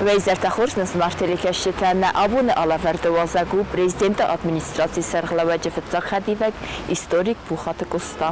Уӕ изӕртӕ хорз, нӕ зынаргъ телекӕсджытӕ! Нӕ абоны алӕвӕрды уазӕг у президенты администрацийы сӕргълӕууӕджы фыццаг хӕдивӕг, историк Пухаты Къоста.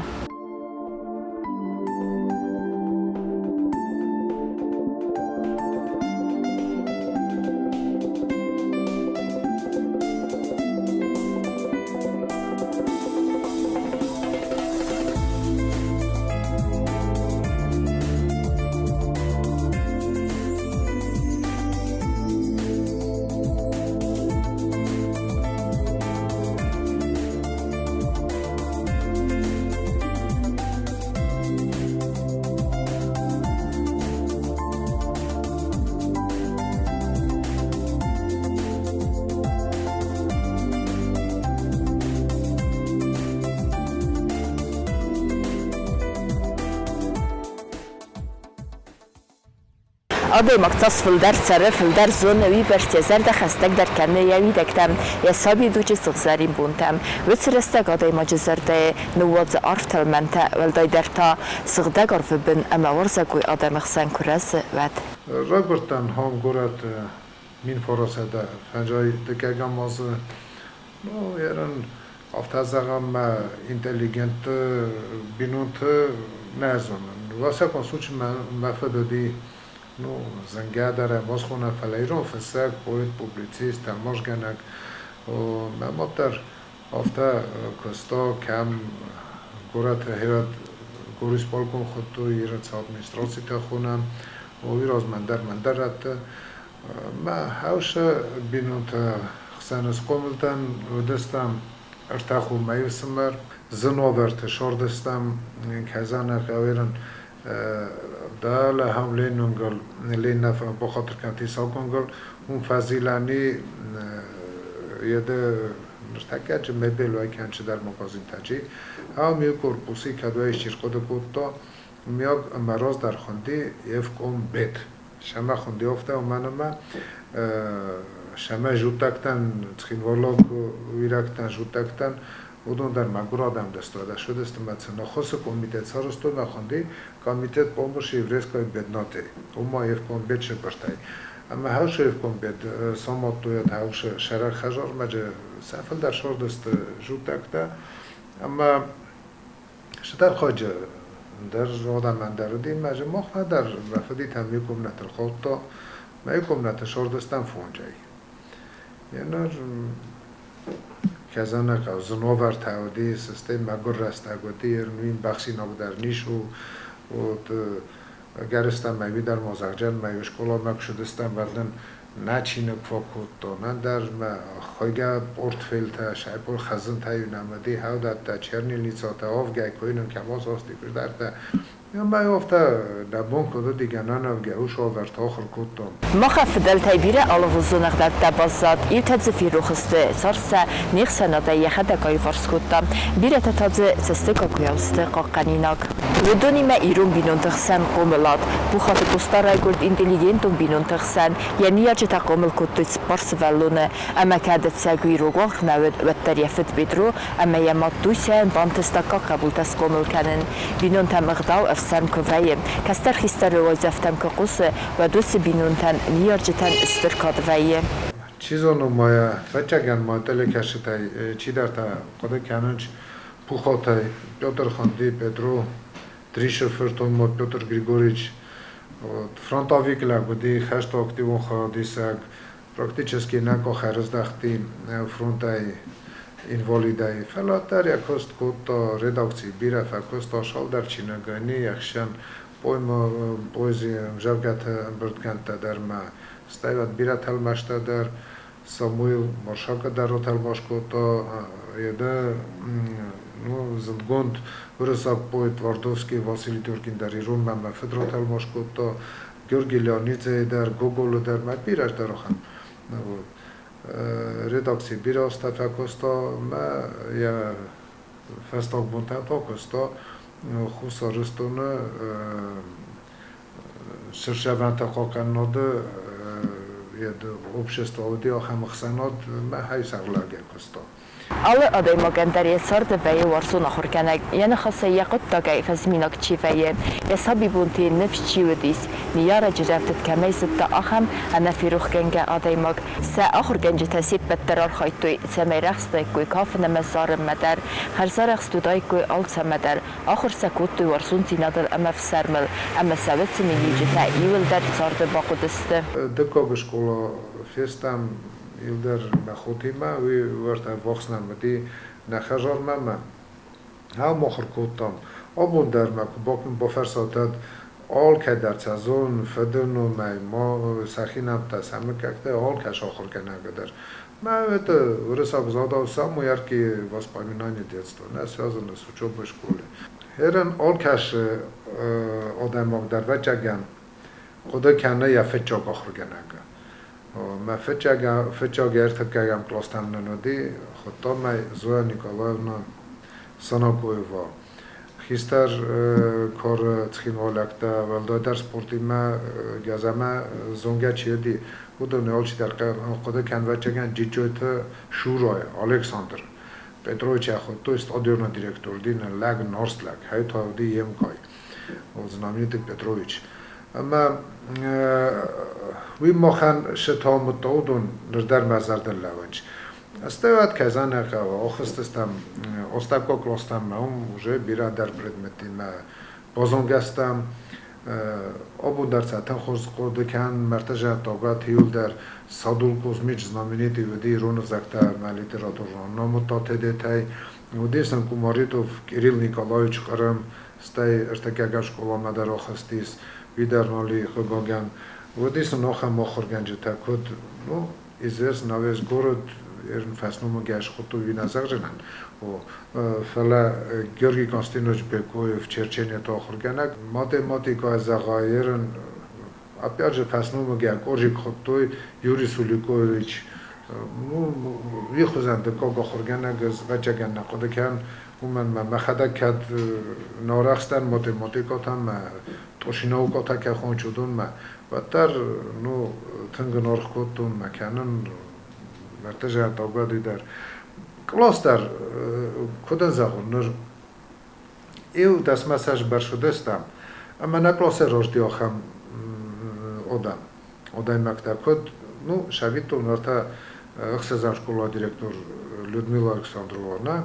Адӕймаг цас фылдӕр цӕры, фылдӕр зоны, уыйбӕрц йӕ зӕрдӕ хӕстӕгдӕр кӕны йӕ уидӕгтӕм, йӕ сабидуджы сыгъзӕрин бонтӕм. Уыцы рӕстӕг адӕймаджы зӕрдӕйы ныууадзы арф тӕлмӕнтӕ, уӕлдайдӕр та сыгъдӕг арвы бын ӕмӕ уарзӕгой адӕмы хсӕн куы рӕзы, уӕд. Райгуырдтӕн хом горӕты 1950 дыккӕгӕм азы. Ну, ерын афтӕ зӕгъӕм, мӕ интеллигентты бинонты нӕ зонын. Во всяком случае, мӕ фыд уыди, ну, зынгӕ дӕр ӕй ма схонӕм, фӕлӕ ирон фыссӕг, поэт, публицист, тӕлмацгӕнӕг. Мӕ мад дӕр афтӕ куыста, кӕм горӕты хиуӕд горисполком хуыдтой, ирон цы администрацитӕ хонӕм, уый размӕ ӕндӕр мӕндӕр рӕтты. Мӕ хӕусы бинонты хсӕн схъомыл дӕн, уыдыстӕм ӕртӕ хомӕйы фсымӕр. Зын уавӕрты сордыстӕм Казаны хъӕуерын дӕлӕ хӕм Ленонгыл, Ленӕ бахатыр кӕнт Исаконгыл, уым фӕзилӕни еды ныртӕккӕ чи мебель уӕй кӕн чидӕр магазинтӕ чи. Ам иу корпуси кӕд уӕй исчи рхъуыды кодта, уымйаг ӕмӕ раздӕр хуынди Евкомбед. Сӕмӕ хундиофтӕ уымӕн ӕмӕ сӕмӕ зуттӕгтӕн, цхинвайлаг уирӕгтӕн, зуттӕгтӕн уыдон дӕр мӕгуыр адӕм дӕсты уыдысты ӕмӕ сын ӕххуысы комитет сарӕзтой ӕмӕ хуынди Комитет помощи еврейской бедноте. Уымӕ Евкомбед сӕппӕрстӕй. Ӕмӕ хӕусы Евкомбед самадтой хӕусы сӕрак хӕдзармӕджы сӕ фылдӕр сордысты зуттӕгтӕ ӕмӕ Цыдӕр хъаджы ӕндӕр адӕм ӕндӕр уыди, мӕ же махмӕ дӕр мӕ фыдитӕм иу комнӕты рхаудта, мӕ иу комнӕты сордыстӕм фонджӕй. Еныр кӕзӕнӕг зыновӕртӕ уыди, стӕй мӕгуыр рӕстӕг уыди, уин бӕхсинаг дӕр нис у, вот гӕрыстӕм мӕ уый дӕр ма зӕгъджӕн, мӕ скъоламӕ куы цыдыстӕм, уӕд нын нӕ чиныг фӕкодта, нӕдӕр мӕ хойгӕ портфелтӕ, сӕппор хӕзынтӕ-иу нӕм уыди, хӕвдӕттӕ, чернильницатӕ, авгӕй койнын кӕм асасти куыстдӕртӕ. Ӕмӕ афтӕ нӕ бон куыд уыди, гӕнӕн авгӕ ус уавӕрты ахуыр кодтам. Мах фыдӕлтӕй бирӕ алыгъуызон ӕгъдӕуттӕ баззад, иутӕ дзы ферох сты, цард сӕ не хсӕнадӕй йӕхӕдӕг аиуварс кодта, бирӕтӕ та дзы цӕстыгагуыйау сты хъахъхъӕнинаг. Уыдонимӕ ирон бинонты хсӕн хъомылад. Пухаты Къоста райгуырд интеллигентон бинонты хсӕн, йӕ ныййарджытӕ хъомыл кодтой цыппар сывӕллоны, ӕмӕ кӕд ӕцӕг уый рогуагъд нӕ уыд, уӕддӕр йӕ фыд Петро ӕмӕ йӕ мад Дусяйӕн бантыст аккаг хъӕбултӕ схъомыл кӕнын. Бинонтӕм ӕгъдау ӕфсарм куы вӕййы, кӕстӕр хистӕры уайдзӕфтӕм куы хъусы, уӕд уыцы бинонтӕн, ныййарджытӕн стыр кад вӕййы. Чи зоны, ма фӕччагӕн ма телекӕсджытӕй чидӕртӕ хъуыды кӕнынц Пухатӕй Петр Ханди, Петро Трисы фырт, ома Петр Григорьевич фронтовик лӕг уыди, хӕсты активон хайадисӕг, практически нӕ къухӕрыздӕхти фронтӕй инвалидӕй. Фӕлӕ дӕр йӕ куыст кодта редакцийы, бирӕ фӕкуыста цалдӕр чиныгӕй, не ӕхсӕн поэмӕ, поэзи, ӕмдзӕвгӕты ӕмбырдгӕндтӕ дӕр ма, стӕй уӕд бирӕ тӕлмӕстӕ дӕр. Самуил Маршака дӕр ратӕлмац кодта, еде ну, зындгонд уырыссаг поэт Твардовский Василий Тюркин дӕр иронмӕ мӕ фыд ратӕлмац кодта, Георгий Леонидзейы дӕр, Гоголы дӕр, мӕ бирӕ дӕр ахӕм. Вот. Редакци бирӕ азтӕ фӕкуыста, мӕ йӕ фӕстаг бонтӕм та куыста Хуссар Ирыстоны Сырсӕвӕнтӕ хъахъхъӕнынады Общество уыди ахӕм ӕхсӕнад, мӕ хай сӕргълӕугӕ куыста. Алы адӕймагӕн дӕр йӕ царды вӕййы уарзон ахуыргӕнӕг, йӕ ныхасӕй, йӕ хъуыддагӕй фӕзминаг чи вӕййы, йӕ сабибонты йын ныфс чи уыдис, ныййарӕджы рӕвдыд кӕмӕй зыдта, ахӕм ӕнӕферохгӕнгӕ адӕймаг. Сӕ ахуыргӕнджытӕ се ппӕт дӕр архайдтой, цӕмӕй рӕхстаиккой кафын ӕмӕ зарынмӕ дӕр, хӕрзарӕхст уыдаиккой алцӕмӕ дӕр, ахуыр сӕ кодтой уарзондзинадыл ӕмӕ ӕфсармыл, ӕмӕ сӕ уыцы миниуджытӕ иуылдӕр царды бахъуыдысты. Дыккаг скъола фестӕм иудӕр мӕ хотимӕ, уый уӕртӕ ӕввахс нӕм уыди нӕ хӕдзармӕ мӕ. Ам ахуыр кодтам. Абон дӕр мӕ куы бафӕрсатӕд алкӕдӕр сӕ зон, фыды номӕй, ма сӕхи нӕмттӕ, сӕ мыггӕгтӕ алкӕ сахуыргӕнӕг дӕр. Мӕ это уырыссаг задал самые яркие воспоминания детства, не связаны с учебой в школе. Ерын алкӕсы адӕймаг дӕр вӕццӕгӕн хъуыды кӕны йӕ фыццаг ахуыргӕнӕг. Мӕ фыццаг ӕртыккӕгӕм къластӕм нын уыди, хуыдта мӕ Зоя Николаевна Санакоева. Хистӕр коры цхинвалӕгтӕ, уӕлдайдӕр спортимӕ гӕзӕмӕ зонгӕ чи уыди, уыдоны алчидӕр хъуыды кӕнвӕццӕгӕн Джиджджойты Шурайы, Александр Петрович хуыдтой стадионы директор уыди, лӕг, нарст лӕг, хай та уыди йе мкъай, знаменитый Петрович. Ӕмӕ уый махӕн сытамыдта уыдон ныр дӕр мӕ зӕрдыл лӕууынц. Стӕй уӕд Казаны хъӕуы ахызтыстӕм Остапко къластӕм, уым уже бирӕ дӕр предметтимӕ базонгӕ стӕм. Абон дӕр сӕ тынг хорз хъуыды кӕнын, Мӕртӕзӕ Тагъаты иуыл дӕр Садул Кузьмич знаменитый уыди ирон ӕвзӕгтӕ ӕмӕ литературон номыдта Тедетӕй. Уыдис ын Кумаритов Кирилл Николаевич Хъырым, стӕй ӕртыккӕгӕм скъоламӕ дӕр ахызтис, уый дӕр ноли хъыгагӕн. Уыдис ын ахӕм ахуыргӕнджытӕ, куыд, ну, известно на весь город, ерын фӕсномыгӕй схуыдтой уый нӕ зӕгъдзынӕн. О, фӕлӕ Георгий Константинович Бекоев Черченеты ахуыргӕнӕг, математикӕ зӕгъа, ерын опять же фӕсномыгӕй Коржик хуыдтой Юрий Суликович. Ну, уый хуызӕн дыккаг ахуыргӕнӕг ӕз ӕвӕццӕгӕн нӕ хъуыды кӕнын, уымӕн мӕ мӕхӕдӕг кӕд нарӕхстӕн математикӕтӕм, мӕ тъосинаукӕтӕ кӕй хонч, уыдонмӕ, уӕддӕр ну, тынг ын аргъ кодтон мӕ кӕнын, ӕртӕ таугӕдый дӕр. Кълас дӕр, куыд ын зӕгъон, ныр иу дӕсмӕ сӕ сбӕрц уыдыстӕм, ӕмӕ нӕ къласы раздӕр ахӕм адӕм, адӕймӕгтӕ куыд, ну, цӕвиттон, уӕртӕ ӕхсӕзӕм скъолайы директор Людмила Александрова, нӕ,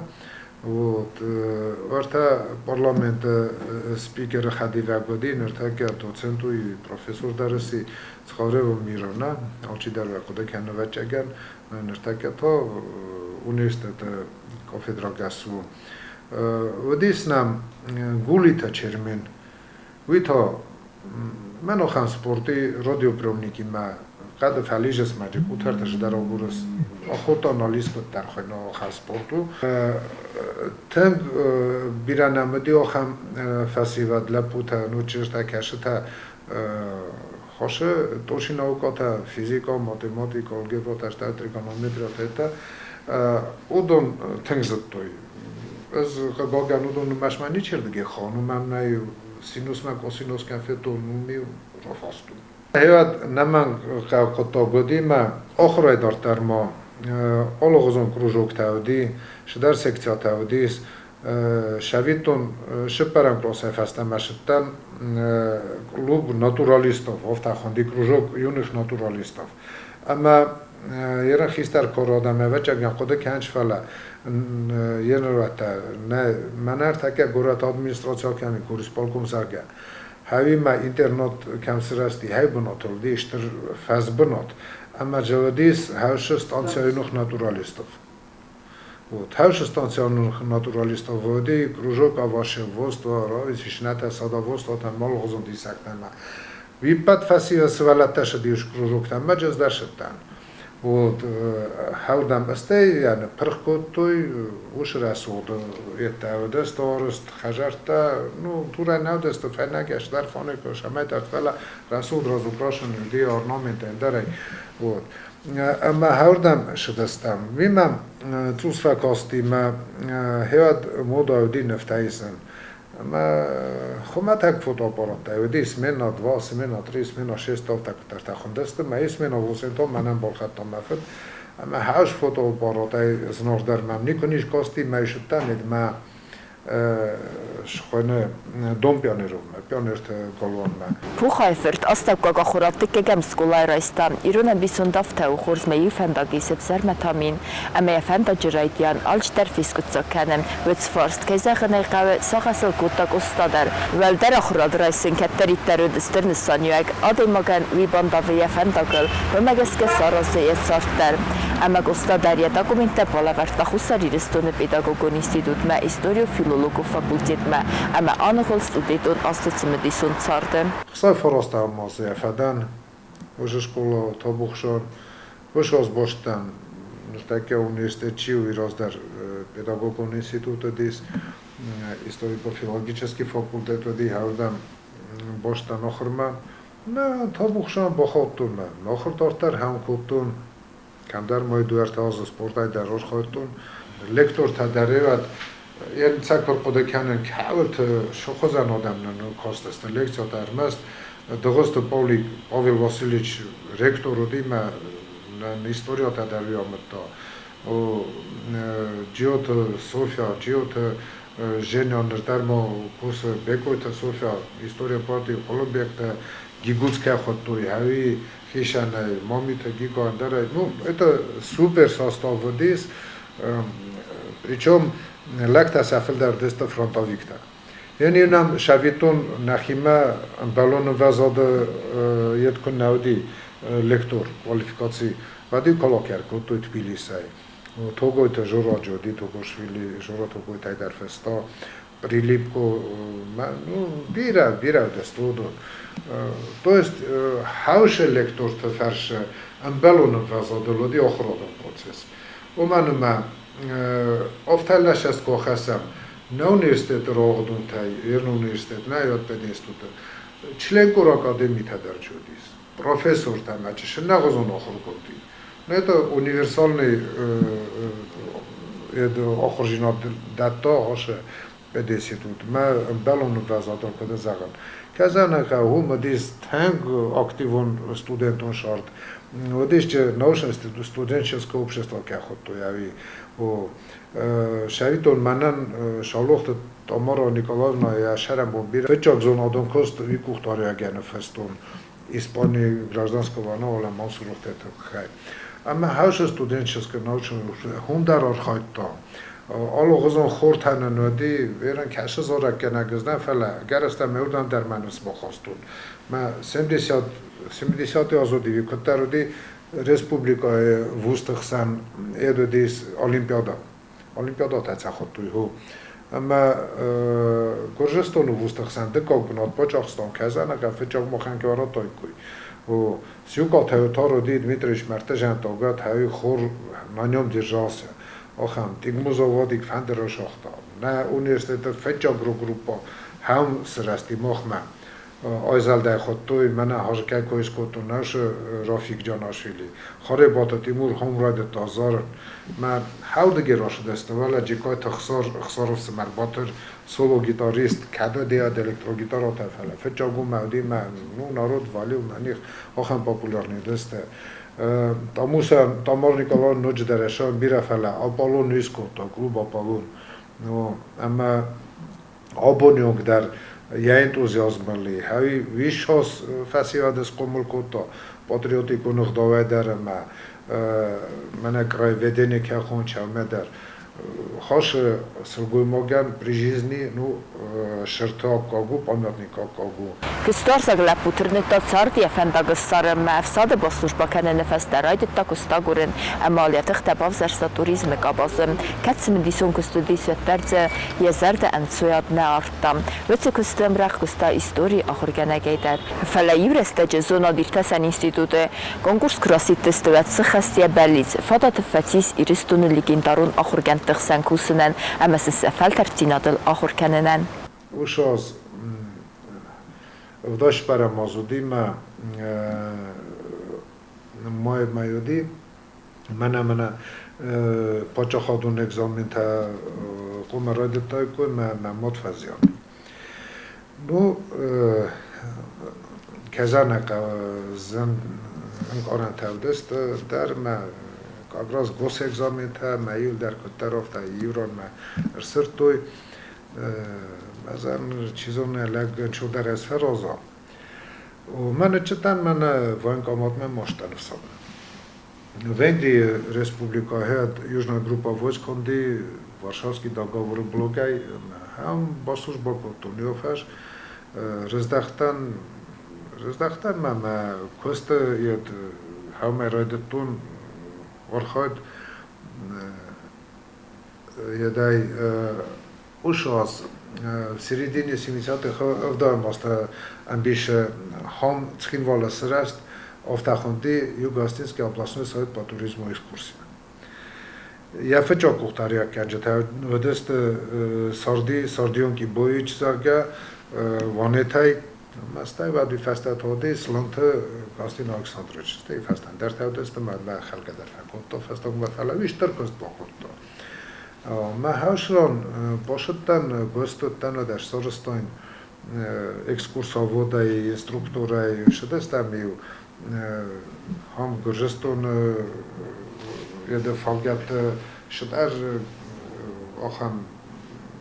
вот, уӕртӕ парламенты спикеры хӕдивӕг уыди, ныртӕккӕ доцент у, профессор дӕр сси, Цховрева Мира, нӕ, алчидӕр уӕ хъуыды кӕны, ӕвӕццӕгӕн, ныртӕккӕ та университеты кафедрагӕс у. Уыдис нӕм Гулиты Чермен. Уый та мӕн ахӕм спорты радиоприемникимӕ хъӕды фӕлизыс мӕ къутӕрты зыдӕр агурыс. Охота на лист дӕр хуыйны ахӕм спорт у. Тынг бирӕ нӕм уыди ахӕм фӕсивӕд, лӕппутӕ, ну чызджытӕ, кӕсытӕ хосы точный наукатӕ, физика, математика, алгебратӕ, стӕй тригонометриятӕ, уыдон тынг зыдтой. Ӕз, хъыгагӕн, уыдон нымӕцмӕ ничердыгӕй хауын, уымӕн мӕ синусмӕ косинус кӕм федтон, уым-иу рафастон. Гъеуӕд нӕмӕнг хъуыддаг уыди мӕ ахуырӕй дарддӕр ма алыгъуызон кружоктӕ уыди, цыдӕр секциятӕ уыдис. Советон цыппӕрӕм къласӕй фӕстӕмӕ цыдтӕн клуб натуралистов, афтӕ хуынди кружок юных натуралистов. Ӕмӕ ерын хистӕр кор адӕм ӕвӕццӕгӕн хъуыды кӕнынц, фӕлӕ енырвӕттӕ нӕ мӕнӕ ӕртӕккӕ горӕты администраци кӕми горисполком зӕгъгӕ. Хӕуимӕ интернат кӕм сырӕзти, хӕй бынатыл уыди стыр фӕзбынат. Ӕмӕ дзы уыдис хӕсы станцӕ юных натуралистов. Вот. Хӕсы станцӕ юных натуралистов уыди кружок овощеводства, рависишнӕтӕ, садоводство там алыгъуызон диссӕгтӕ. Уиппӕт фӕсивӕд сывӕллӕттӕ сыдис кружоктӕм, мӕ ӕз дӕр сыдтӕн. Вот, хӕрдӕм стӕй йӕ ныппырх кодтой, уыцы рӕсугъд йедтӕ уыдысты арӕзт хӕдзӕрттӕ, ну, дурӕй нӕ уыдысты, фӕйнӕгӕй цыдӕр фӕныкыл самайдӕр, фӕлӕ рӕсугъд разукрашен уыди орнамент ӕндӕрӕй. Вот. Ӕмӕ хӕрдӕм сыдыстӕм. Уый мӕм цъус фӕкасти, мӕ хиуӕд мода уыди нывтӕ исын. Ӕмӕ хуымӕтӕг фотоаппараттӕ уыди смена два, смена три, смена шесть афтӕ куыддӕртӕ хуындысты. Мӕ смена восемь та мӕнӕн балхӕдта мӕ фыд. Ӕмӕ хӕс фотоаппаратӕй зынаргъдӕр мӕм никуы низ касти, мӕ исыдтӕн, мӕ схуыйны Дом пионеровмӕ, пионерты галуанмӕ. Пухайы-фырт астӕуккаг ахуырад дыккӕгӕм скъолайы райста. Ирон ӕмбисонд афтӕ у, хорзмӕ иу фӕндаг ис, ӕвзӕрмӕ та мин. Ӕмӕ йӕ фӕндаджы райдиан алчидӕр фескъуыддзаг кӕны. Уыцфарст, кӕй зӕгъын ӕй хъӕуы, сагъӕсыл кодта Къоста дӕр. Уӕлдӕр ахуырад райсын кӕддӕриддӕр уыд стыр нысаниуӕг. Адӕймагӕн уый бандавы йӕ фӕндагыл, уымӕ гӕсгӕ саразы йӕ цард дӕр. Ӕмӕ Къоста дӕр йӕ документтӕ балӕвӕрдта Хуссар Ирыстоны педагогон институтмӕ историо-филологон факультетмӕ ӕмӕ аныгъуылд студентон азты цымыдисон царды. Хсӕв фарастӕм ма дзы йӕ фӕдӕн, уыцы скъола Табухсан, уыцы азбастӕн ныртӕккӕ университет чи у, уый раздӕр педагогон институт уыдис, историко-филологический факультет уыди, ардӕм бастӕн ахуырмӕ. Нӕ, Табухсан бахаудтон мӕ. Ахуыр дарддӕр хӕм кодтон, кӕмдӕр мӕ дуӕртӕ азы спортӕй дӕр архайдтон. Лектортӕ дӕр ӕвӕд ӕнцӕг хъуыды кӕнын, кӕуылты сыхуызӕн адӕм нын кастысты лекциятӕ ӕрмӕст. Дыгъуызты Павлик, Павел Васильевич ректор уыди мӕ нын историятӕ дӕр уый амыдта. Джиоты Софья, Джиоты Женя ныр дӕр ма кусы Бекъойты Софья, история партийы Хъуылымбегтӕ Гигуцкӕ хуыдтой, ӕви хицӕнӕй, Мамиты Гиго ӕндӕрӕй. Ну, это супер состав уыдис, причем лӕгтӕ сӕ фылдӕр уыдысты фронтовиктӕ. Йе нӕм советон нӕхимӕ ӕмбӕлон ӕмвӕзады йед куы нӕ уыди лектор квалификаци, уӕд-иу колокӕр кодтой Тбилисӕй. Тогойты Жораджы уыди Тогошвили, Жора Тогойтӕй дӕр фыста, Прилипко, ну, бирӕ, бирӕ уыдысты уыдон. То есть хӕусы лекторты фӕрсы ӕмбӕлон ӕмвӕзадыл уыди ахуырадон процесс. Уымӕн ӕмӕ афтӕ лӕсӕст куы ахӕссӕм, нӕ университеты рауагъдонтӕй, Ирон университет, нӕ пединституты, членкор академитӕ дӕр чи уыдис, профессортӕ ӕмӕ чысылнӕгъуызон ахуыргондти. Ну, это универсальный ахуырдзинад дӕтта ацы пединститут. Мӕ ӕмбӕлон ӕмвӕзадон куыд зӕгъын. Кӕзӕнӕгӕ уым уыдис тынг активон студентон сӕрд. Уыдис научное студенческое общество кӕй хуыдтой, ӕви Сӕвитон мӕнӕн Саулохты Тамара Николаевна йӕ сӕрӕнбон бирӕ фыццаг зонадон куыст уый къухдариуӕгӕн ныффыстон Испанийы гражданского война Мансуровты тыххӕй. Ӕмӕ хӕсы студенческий научный хум дӕр архайдта. Алыгъуызон хортӕ нын уыди, верӕн кӕсы зарӕггӕнӕг ӕз нӕ, фӕлӕ гӕрӕстӕ ме уырдӕм дӕр мӕ ныфс бахастон. Мӕ 70 70 аз уыди, куыддӕр уыди, республикӕйы вузты хсӕн ед уыдис олимпиада. Олимпиадатӕ цӕ хуыдтой, хо. Ӕмӕ Гуырдзыстоны вузты хсӕн дыккаг бынат бацахстам, кӕзӕнӕг фыццаг махӕн куы радтаиккой. О, Сюка Тар уыди Дмитрий Мартызян тагъд хор на нем держался. Ахӕм Тигмузоводик фӕндыр расагъта. Нӕ университеты фыццаг группа хӕм сырӕзти махмӕ. Айзӕлдӕй хуыдтой, мӕнӕ хӕзыкӕй кой скодтон нӕсы Рафик Джанашвили. Харебаты Тимур хом райдыдта зарын. Мӕ хӕлдыге рашыдысты, уӕлӕ Джекайты Хсар, Хсаров цымӕр Батыр, соло-гитарист, кӕдӕ деад электрогитаратӕ, фӕлӕ фыццаг уымӕ уыди мӕ, ну, народ валил на них, ахӕм популярный уыдысты. Тамуса, Тамар Николаевна ноджыдӕр ӕсӕн бирӕ, фӕлӕ Аполлон не скодта, клуб Аполлон. Ну, ӕмӕ абоны онг дӕр йӕ энтузиазмыл висхос фӕсивӕды схъомыл кодта патриотикон ӕгъдауӕй дӕр ӕмӕ мӕнӕ краеведение кӕхон чаумӕ дӕр. Хасы сылгоймагӕн при жизни ну сырты аккаг у, памятник аккаг у. Куыстуарзаг лӕппу тырныдта цард йӕ фӕндаг ссарынмӕ, ӕфсады баслужбӕ кӕныны фӕстӕ райдыдта куыст агурын ӕмӕ йӕ тыхтӕ бавзӕрста туризмы къабазы. Кӕд цымыдисон куыст уыдис, уӕддӕр дзы йӕ зӕрдӕ ӕнцойад нӕ ардта. Уыцы куысты ӕмрӕгъ куыста историйы ахуыргӕнӕгӕй дӕр. Фӕлӕ иу рӕстӕджы зонад-иртасӕн институты конкурс куы расидтысты, уӕд сыххӕст йӕ бӕллиц, фадат фӕцис Ирыстоны легендарон ахуыргӕндты хсӕн кусынӕн ӕмӕ сын сӕ фӕлтӕрддзинадыл ахуыр кӕнынӕн. Уыцы аз ӕвдӕсбӕрӕм аз уыди мӕ май мӕй уыди. Мӕнӕ-мӕнӕ паддзахадон экзаментӕ хъуамӕ райдыдтаиккой, мӕ мад фӕзиан. Ну, кӕзӕнӕ зын ӕнкъарӕнтӕ уыдысты дӕр мӕ как раз госэкзаментӕ мӕ иу дӕр куыддӕр афтӕ иу ранмӕ ӕрсырдтой. Мӕзӕн, чи зоны, лӕг ӕнцондӕр ӕз фӕраза. Мӕ ныччытӕн мӕнӕ военкоматмӕ маста ныфсадын. Венгрийы республикӕ Южная группа войск хунди Варшавский договоры блокӕй ӕм баслужба кодтон еу фӕз. Раздӕхтӕн, раздӕхтӕн ма мӕ куысты ед хӕумӕ райдыдтон архайд едӕй уыцы в середине 70-х ӕвдайӕм азты ӕмбисы хам Цхинвалы сырӕзт, афтӕ хуынди Юго-Остинский областной совет по туризму экскурсия. Йӕ фыццаг къухдариуӕггӕнджытӕ уыдысты Сарди, Сардион Кибоевич, зӕгъгӕ, Ванетӕй, стӕй уӕд уый фӕстӕ та Слонты Константин Александрович, стӕй фӕстӕ ӕндӕртӕ уыдысты, мӕ хӕлгӕ дӕр фӕкодта фӕстагмӕ, фӕлӕ уый стыр куыст бакодта. Мӕ хӕсран бацыдтӕн гостуттӕн ӕдӕсцӕрыстон экскурсоводӕй, инструкторӕй, сыдыстӕм-иу ам Гуырдзыстоны еды фӕлгӕтты сыдӕр ахӕм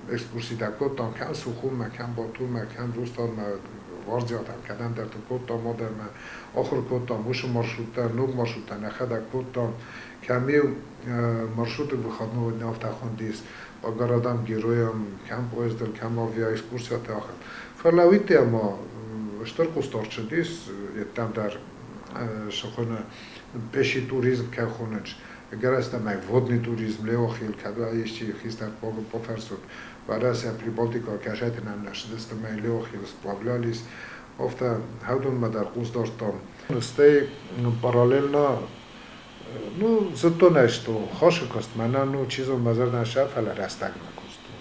экскурситӕ кодтам кӕм Сухуммӕ, кӕм Батуммӕ, кӕм Рустанмӕ, Вардзиатӕм, кӕдӕмдӕрты кодтам адӕмы, ахуыр кодтам уыцы маршруттӕ, ног маршруттӕ нӕхӕдӕг кодтам, кӕм-иу маршруты выходного дня афтӕ по городам героям, кӕм поездыл, кӕм авиаэкскурсиятӕ ахӕм. Фӕлӕ уый ӕмӕ стыр хъусдард цыдис, йеддӕм дӕр цы хуыны пеший туризм кӕй хонынц, ӕгӕрыстӕмӕй водный туризм, Леохил, кӕд исчи хистӕр пофӕрсут, Уӕрӕсе, Прибалтика, кӕсӕйты нӕм нӕ цыдысты, мӕ Леохил сплавлялись, афтӕ хӕдонмӕ дӕр хъусдардтам. Стӕй параллельно Ну, зыдтон ӕй, что хосы куыст мӕнӕн, ну, чи зоны, мӕ зӕрдӕ сӕ, фӕлӕ рӕстӕгмӕ куыстон.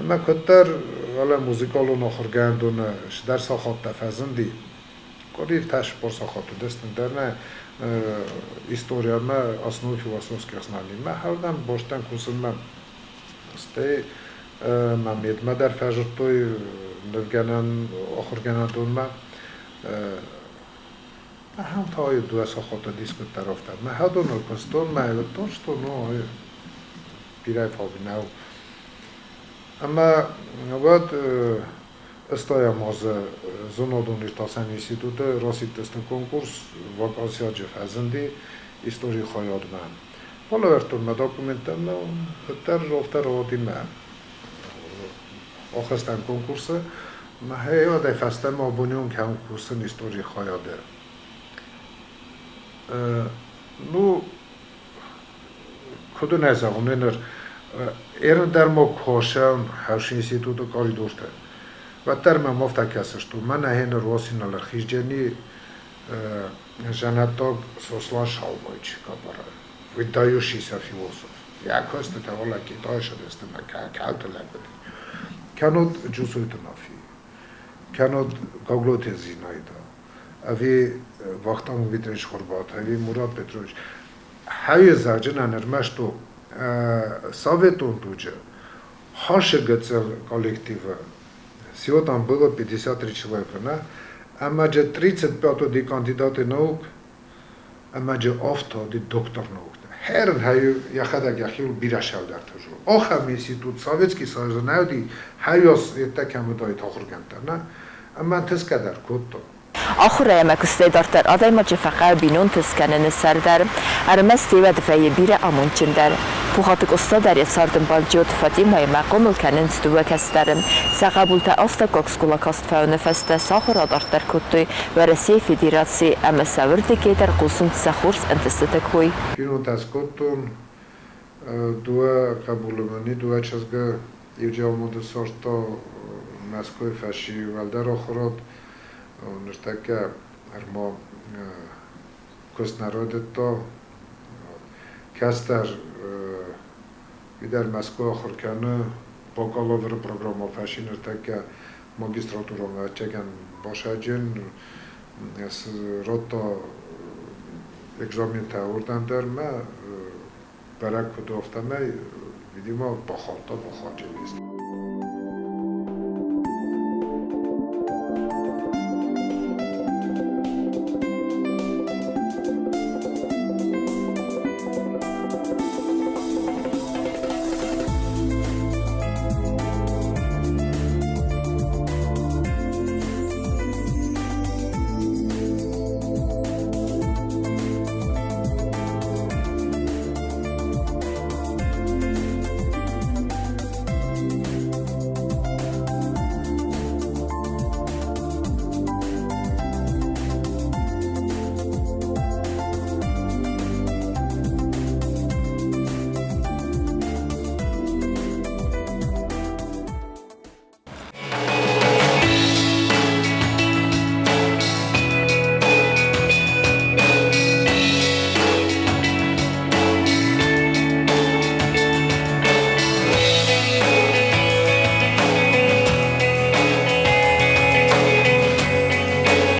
Ӕмӕ куыддӕр уӕлӕ музыкалон ахуыргӕндоны цыдӕр сахаттӕ фӕзынди, къуыри 44 сахат уыдысты, дӕр нӕ историямӕ основы философских знаний. Мӕ хӕрдӕм бостӕн кусынмӕ. Стӕй мӕ медмӕ дӕр фӕзырдтой нывгӕнӕн ахуыргӕнӕндонмӕ. Ахӕм та дыууӕ сахаты дискуттӕ рафтӕд. Мӕ хӕдоныл куыстон, мӕ уыдтон, что ну, бирӕ фаг нӕу. Ӕмӕ уӕд ӕстайӕм азы зонадон иртасӕн институты расидтысты конкурс вакансиаджы фӕзынди историйы хайадмӕ. Балӕвӕрдтон мӕ документтӕ ӕмӕ куыддӕр афтӕ рауади мӕ ахызтӕн конкурсы. Мӕхӕй фӕстӕмӕ абоны онг кусын историйы хайады. Ну, куыд ын ӕй зӕгъон, ныр ерын дӕр ма косӕн хӕс институты коридорты. Уӕддӕр мӕм афтӕ кӕсы, что мӕнӕ хеныр уосинал ӕрхизджени зӕнӕттаг Сослан Шалвович Габара, выдающийся философ. Йӕ куыстытӕ уӕлӕ Китайы сыдысты мӕ кӕлты лӕг уыди. Кӕннод Джусойты Нафи, кӕннод Гаглойты Зинаида, ӕви Вахтанг Дмитриевич Хорват, ӕви Мурат Петрович. Хӕйы зӕгъджынӕн ӕрмӕст у советон дуджы Хашы гыццыл коллективы всего там было 53 человека, нӕ? Ӕмӕ же 35 уыди кандидаты наук, ӕмӕ же афтӕ уыди доктор науктӕ. Хӕрын хӕйы йӕхӕдӕг йӕхиуыл бирӕ сӕвдӕртӕ зоны. Ахӕм институт Советский Союзы нӕ уыди, хӕйас йедтӕ кӕм уыдаид ахуыргӕндтӕ, нӕ? Ӕмӕ ӕнтысгӕ дӕр кодта. Ахуырӕй ӕмӕ куыстӕй дарддӕр адӕймаджы фӕхъӕуы бинонты скӕныны сӕр дӕр. Ӕрмӕст уӕд вӕййы бирӕ амондджындӕр. Пухаты Къоста дӕр йӕ цардӕмбал Джиоты Фатимӕимӕ хъомыл кӕнынц дыууӕ кӕстӕры. Сӕ хъӕбултӕ астӕуккаг скъола каст фӕуыны фӕстӕ сӕ ахуыр адарддӕр кодтой Уӕрӕсейы Федерацийы ӕмӕ сӕ уырдыгӕй дӕр хъусынц сӕ хорз ӕнтыстыты кой. Бинонтӕ скодтон, дыууӕ хъӕбулы мын и, дыууӕ чызгы. Иу джиалмонды сордта Мӕскуыйы фӕси уӕлдӕр ахуырад. Ныртӕккӕ ӕрма куыст нӕ райдыдта. Кӕстӕр уый Мӕскуы ахуыр кӕны бакалавры программӕ фӕси ныртӕккӕ магистратурон ӕвӕццӕгӕн басаджын. Радта экзаментӕ уырдӕм дӕр мӕ бӕрӕг куыд у, афтӕмӕй, видимо, бахаудта бахаджы.